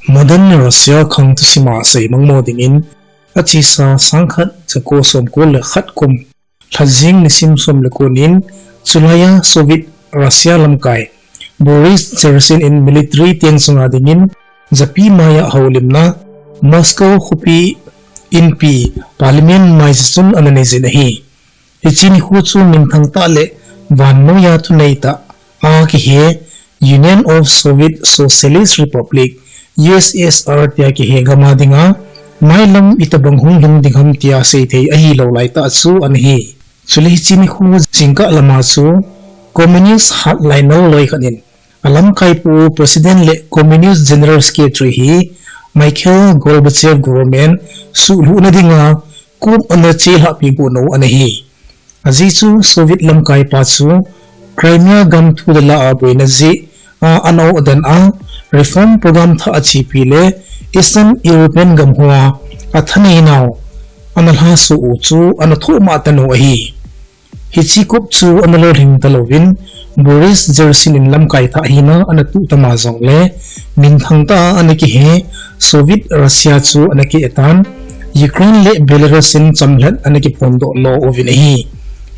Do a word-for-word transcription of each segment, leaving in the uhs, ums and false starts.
Modern Russia khang thusima sei mangmo dingin, achesa sangkhat jako somko le khat kum lhajing nisim som le ko nin, chulaiya Soviet Russia lamkai Boris Yeltsin in military teng sunga dingin, japi maiya houlimna Moscow khopi inpi parliament mai jeh chun ana neijin ahi. Hiche nikho chu minthang tah le vannoiya thunei tah a kihe Union of Soviet Socialist Republic, U S S R tia kihe gam a dinga mailam itobang hung lhung ding ham tia seithei ahilou laitah chu ana hi. Chule hiche nikho jingkah lama chu Communist hardliner loi khat in alamkaipu President le Communist General Secretary hi Mikhail Gorbachev government suhlhuhna dinga coup ana chelhahpi got nau ana hi. Ajeh chu Soviet lamkaipa chu Crimea gam thu le la a boina jeh a ana ohdan a, reform program thah achepi le Eastern European gamho a athaneinau ana lhaso u chu ana thohmah tanu ahi. Hiche coup chu ana lolhing talouvin Boris Yeltsin in lamkai thah hina ana tuh tama jongle, minthang tah a ana kihe Soviet Russia chu ana keh tan, Ukraine le Belarus in chamlhat ana kiphondoh lo uvin ahi.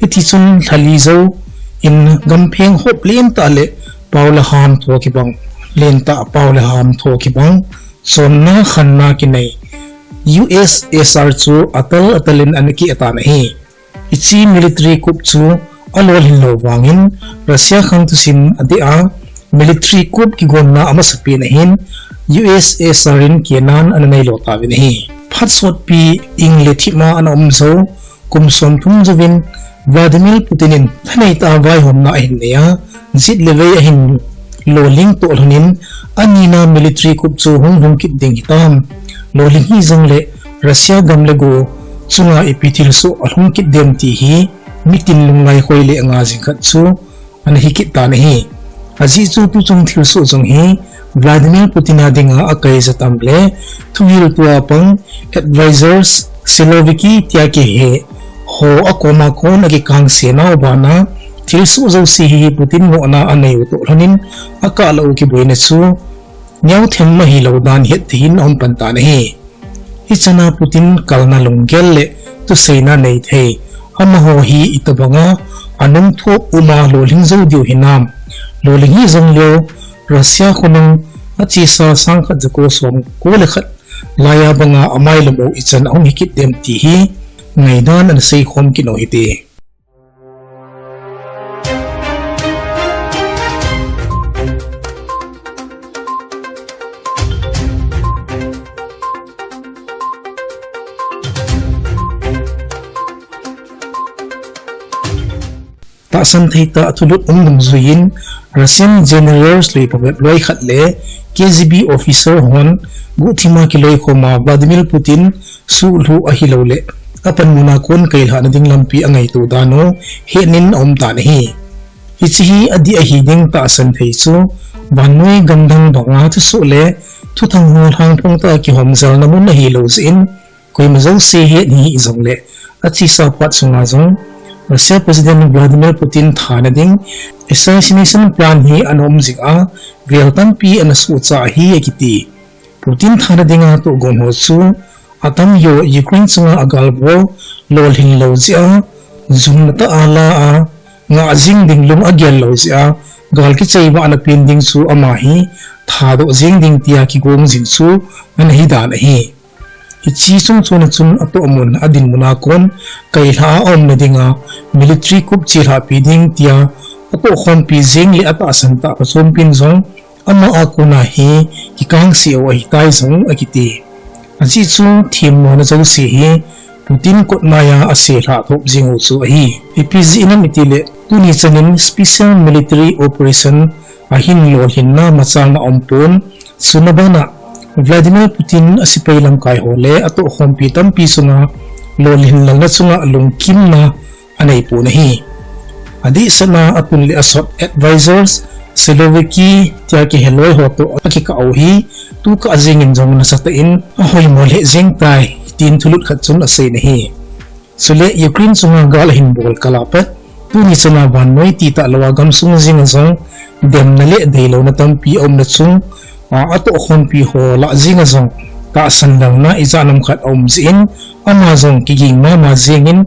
Hitichun lhali jou in gampheng hop lentah le pao le ham tho kibang, lentah pao le ham tho kibang, chonna khanna kinei U S S R chu atal atal in ana keh tan ahi. Hiche military coup chu alolhin lou vangin Russia khang thusim adeh a, military coup kigonna amasapen ahin U S S R in kenan ana neilo tauvin ahi. Phat sotpi ing le thim a ana um jou kum somthum jouvin Vladimir Putin in thanei tah a vaihomna ahin nei a, jet le vei ahin lolhing toh lhonin, anina military coup chu hung lhung kit ding hitam, lolhing hijongle Russia gam le go chunga ipi thilsoh alhung kit dem ti hi mitin lunglai khoi le anga jing khat chu ana hi kit tan ahi. Ajeh chu tuchung thilsoh jong hi Vladimir Putin a dinga akaija tam le thuhiltua pang advisors Siloviki tia kihe ho akoma kon akikangse nau bana thilsoh jouse hi Putin ngohna anei u toh lhonin akah lah u kiboina chu neothem ahilou dan het thei in aum pan tan ahi. Hichana Putin kalna lunggel le thuseina neithei amaho hi itobanga anung thop uma lolhing jou diu hinam, lolhing hijongleu Russia khonung achesa sangkhat jako somko le khat laiya banga amailam u ichan ahung hi kit dem ti hi ngaidan ana seikhom kit u hite. Tahsan thei tah a thulut um dungjuiyin Russian generals lui phabep loi khat le K G B officer hon guhthima kiloikhoma Vladimir Putin suhlhuh ahilouleh apanmuna kon kailhahna ding lampi angaito dan u hetnin aumtan ahi. Hiche hi adih ahi ding tahsan thei chu vannoi gamdang banga thusoh le thuthang ho lhangphong tah a kihomjalna mun ahilou jeh in koima jouse het hih jongleh achesa phat sunga jong Russia President Vladimir Putin thana ding assassination plan hi ana um jing a, vel tampi ana sohcha ahi akiti. Putin thana dinga tohgon ho chu atamjo Ukraine chunga agalbol lolhin lou jeh a, jumna tah a la a ngah jing ding lung agel lou jeh a, gal kichai vahna pen ding chu ama hi thadoh jeng ding tia kigong jing chu ana hidan ahi. Hiche chungchona chun atohmun adinmuna kon kailhah a aumna dinga military coup chelhahpi ding tia atohkhompi jeng le atahsan tah phachompin jong ama a kona hi kikangse u ahitai jong akiti. Ajeh chu themmona jouse hi Putin kot maiya aselhah thop jeng u chu ahi. Ipi jeh inam itileh tuni chanin special military operation ahin lolhinna machalna aumpon, chuna bana Vladimir Putin asepai lamkai ho le atohkhompi tampi chunga lolhin lalna chunga lungkimna aneipon ahi. Adehsetna atun le asot advisors Siloviki tia kihe loi ho toh akikah u hi tukah jengin jong nasatah in ahoimo lheh jeng tai, tin thulut khat chun aseiyin ahi. Chule Ukraine chunga gal ahin bol kal a pat tuni chana vannoi titah louva gamsung jenga jong demna le deilouna tampi aumna chung a, atohkhompi ho lah jeng a jong tahsan lalna ijat ham khat aum jeh in, ama jong kiging mama jeng in,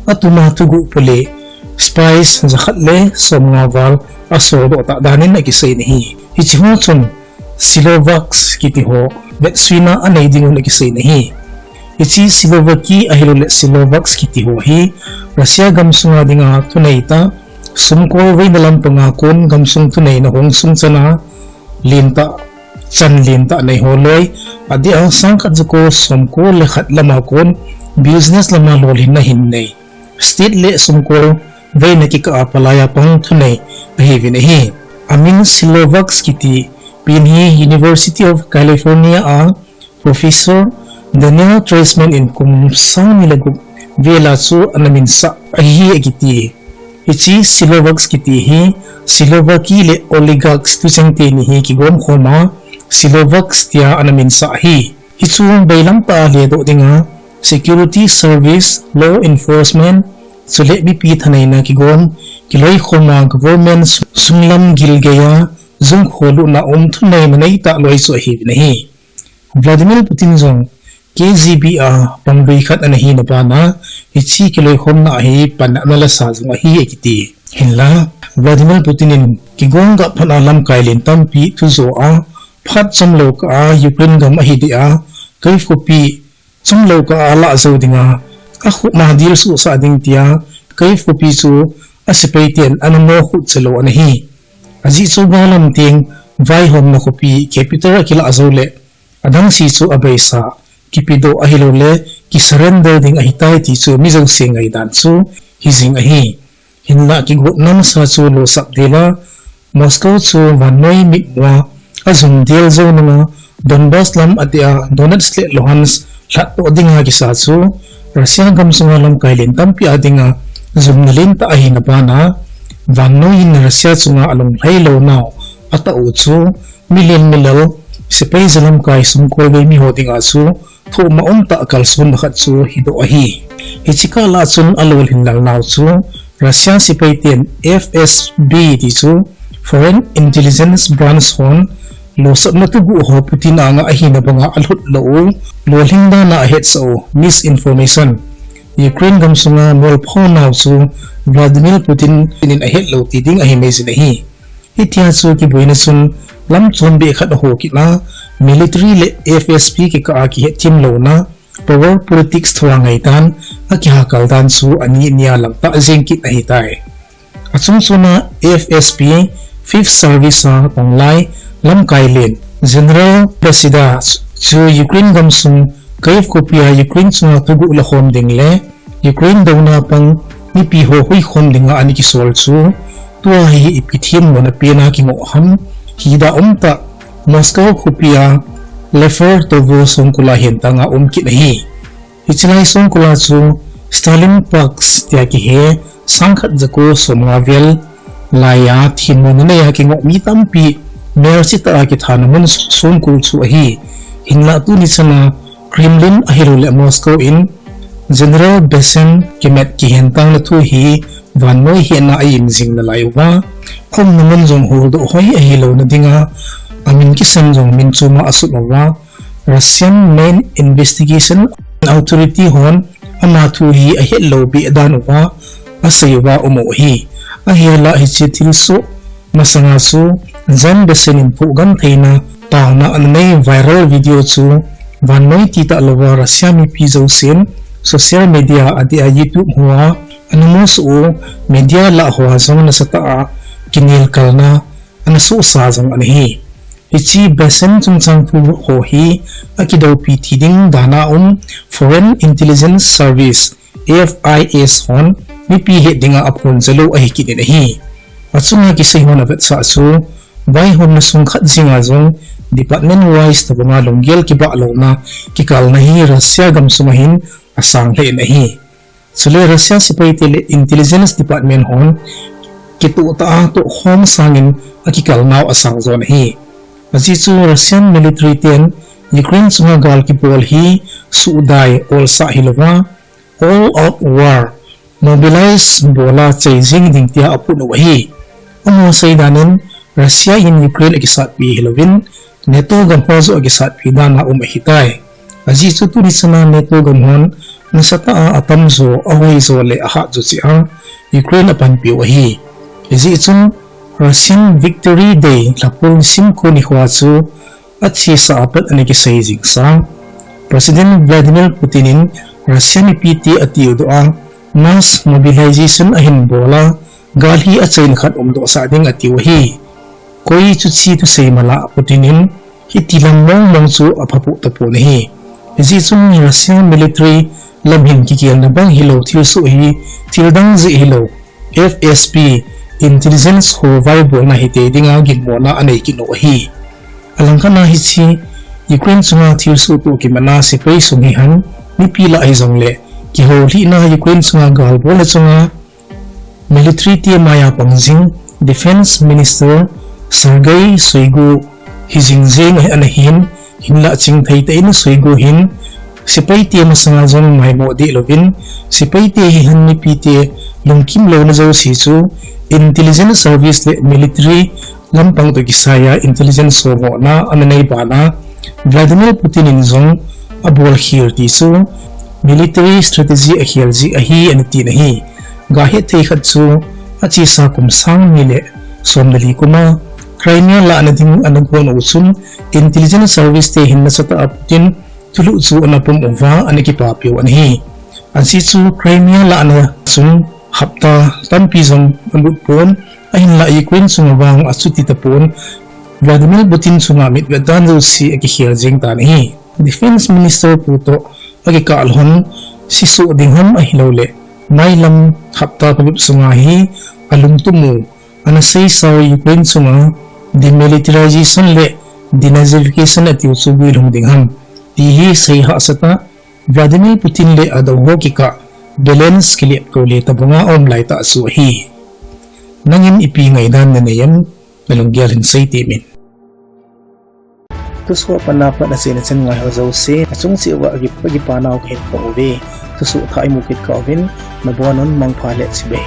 atuma thuguh pule spice jakhat le somnga val asoldoh tah dan in akisei in ahi. Hiche ho chun Silovac kiti ho vetsuina anei ding un akisei in ahi. Hiche Silovaki ahilouleh Silovac kiti ho hi Russia gamsunga dinga thunei tah, sumkol veina lampanga kon gamsung thuneina hung sung chana lentah, chan lentah nei ho loi, adeh a sangkhat jako somko le khat lama kon business lama lolhinna hin nei, state le sumkol veina kikah a palai a pang thunei ahiuvin ahi. Amin Silovac kiti pen hi University of California a Professor Daniel Treisman in kum sang ni le gup vela chu ana minsah ahi akiti. Hiche Silovac kiti hi Silovaki le oligarchs tucheng teni hi kigom khoma Silovacs tia ana minsah ahi. Hichu bailam tah a ledoh dinga security service, law enforcement, chule mipi thaneina kigom, kiloikhoma government sunglam gilgei a jungkho lutna um thuneina neitah loi chu ahiuvin ahi. Vladimir Putin jong K G B a pangdui khat ana hina bana, hiche kiloikhomna hi pan ana lasa jong ahi akiti. Hinla, Vladimir Putin in kigong gah phat a lamkai len tampi thujo a, phat chomlou kah a Ukraine gam ahi deh a, Kyiv khopi chomlou kah a alah jou dinga, akhupma dilsuhsah ding tia, Kyiv khopi chu asepaiten ana mokhuh chelou ana hi. Ajeh chu galam teng vaihomna khopi capital akilah jou leh, adangse chu abeisa, kipedoh ahilouleh kisurrender ding ahitai ti chu mi jouse ngaidan chu hijing ahi. Hinla kigotna masa chu losap dela, Moscow chu vannoi mitmua ajum del jou nunga, Donbas lam adeh a Donetsk le Luhansk lhatdoh dinga kisa chu Russia gamsunga lamkai len tampi a dinga jumna lentah ahina bana, vannoi in Russia chunga alunglhai lounau atah u chu milen milal, sepai jalamkai sumkolvei miho dinga chu thohma umtah kalsonna khat chu hidoh ahi. Hiche kah lah chun alolhin lalnau chu Russia sepaiten F S B ti chu Foreign Intelligence Branch hon losapna thuguh ho Putin anga ahina banga alhut lou u, lolhing dana ahetsah u misinformation, Ukraine gamsunga molphaonau chu Vladimir Putin in ahetlou ti ding ahi maijin ahi. Hitia chu kiboina chun lamchom beh khat aho kit a, military le F S B kikah a kihetthem louna, power politics thua ngaidan, akihakal dan chu ani nia langtah jeng kit ahitai. Achungchona F S B, Fifth Service a tonglai lamkai len General Beseda chu Ukraine gamsung Kyiv khopia Ukraine chunga thuguh lakhom ding le Ukraine douna pang mipi ho huikhom dinga ana kisol chu, tua hi ipi themmo na pena kingoh ham, hidah umtah Moscow khopia Lefortovo songkula hentanga um kit ahi. Hichelai songkula chu Stalin Parks tia kihe, sangkhat jako somnga vel laiya themmo na neiya kingoh mi tampi melchih tah a kithana mun songkul chu ahi. Hinlah tuni chana Kremlin ahilouleh Moscow in General Beshenin kimat kihentangna thu hi vannoi hetna a ahin jing nalai uva, aumna mun jong holdoh hoi ahilouna dinga, amin kisan jong min choma asut uva, Russian Main Investigation Authority hon ama thu hi ahetlou beh dan uva asei uva um u ahi. Ahinlah hiche thilsoh masanga chu Jan Beshenin phuhgam theina taona ana nei viral video chu vannoi titah louva Russia mipi jousen social media adeh a YouTube hoa ana musoh u, media lah hoa jong nasatah a kinelkalna ana sohsa jong ana hi. Hiche Beshenin chungchang thu ho hi akidoupi ti ding dana um Foreign Intelligence Service, F I S hon mipi het dinga aphoncha lou ahi kit in ahi. Achunga kisei hon avetsah chu, vaihomna sung khat jenga jong department wise tobanga lunggel kibah louna kikalna hi Russia gamsunga hin asang lheh in ahi. Chule Russia sepaite le Intelligence Department hon kitoh tah a tohkhom sangin akikalnau asang jon ahi. Ajeh chu Russian military ten Ukraine chunga gal kibol hi suhdai olsah hilouva, all out war, mobilize bola chai jeng ding tia aphut u ahi. Amaho seidan in Russia in Ukraine akisatpi hilouvin, NATO gam ho joh akisatpi dan a um ahitai. Ajeh chu tuni chana NATO gam hon nasatah a atamjo, ahoijo le ahatjo cheh a Ukraine apanpiu ahi. Hijeh chun Russian Victory Day lhapul simkho nikho chu achesa apat ana kisei jingsa. President Vladimir Putin in Russia mipite atiudoh a mass mobilization ahin bol a, gal hi achaina khat umdohsah ding atiu ahi. Koi chuche thusei mala Putin in hiti lam mongmong chu aphapoh tapon ahi. Hijeh chun Russia military lam hin kigelna bang hilou thilsoh hi thildang jeh hilou, F S B intelligence ho vaibolna hitei dinga ginmona anei kit u ahi. Alangkhat a hiche Ukraine chunga thilsoh toh kimatna sepai sung hihen, mipi lah hijongle kihoulhihna Ukraine chunga galbolna chunga military te maiya pang jing Defence Minister Sergei Shoigu hijing jeng ana hin, hinlah chingthei tah in Shoigu hin sepaite masanga jong maimoh deh louvin, sepaite hihen mipite lungkim louna jouse chu intelligence service le military lampang toh kisaiya intelligence ho ngohna ana nei bana Vladimir Putin in jong abolkhel ti chu military strategy akhel jeh ahi ana tin ahi. Gahet thei khat chu achesa kum sang ni le somleli kuma Crimea lahna ding ana gon u chun intelligence service te hin nasatah a Putin thulhuh chu ana pom uva ana kipapiu ana hi. Ajeh chu Crimea lahna chun hapta tampi jong alut pon, ahinlah Ukraine chunga vang achuti tapon, Vladimir Putin chunga mitvet dan jouse akikhel jeng tan ahi. Defence Minister pu toh akikah lhon sisoh ding ham ahilouleh mailam hapta khat sunga hi alungtup u ana seisau Ukraine chunga demilitarization le denazification atiu chu guilhung ding ham ti hi seihahsatah Vladimir Putin le adouho kikah balance kilepto le tabanga aum laitah chu ahi. Nangin ipi ngaidan nanei em, nalunggel hin sei temin. Thusoh a pat nacheina chan ngaiho jouse achung cheh uva akipa, akipa nau kahin phong uve. Thusoh thah imu kit kah uvin, nabonun mangpha le chibai.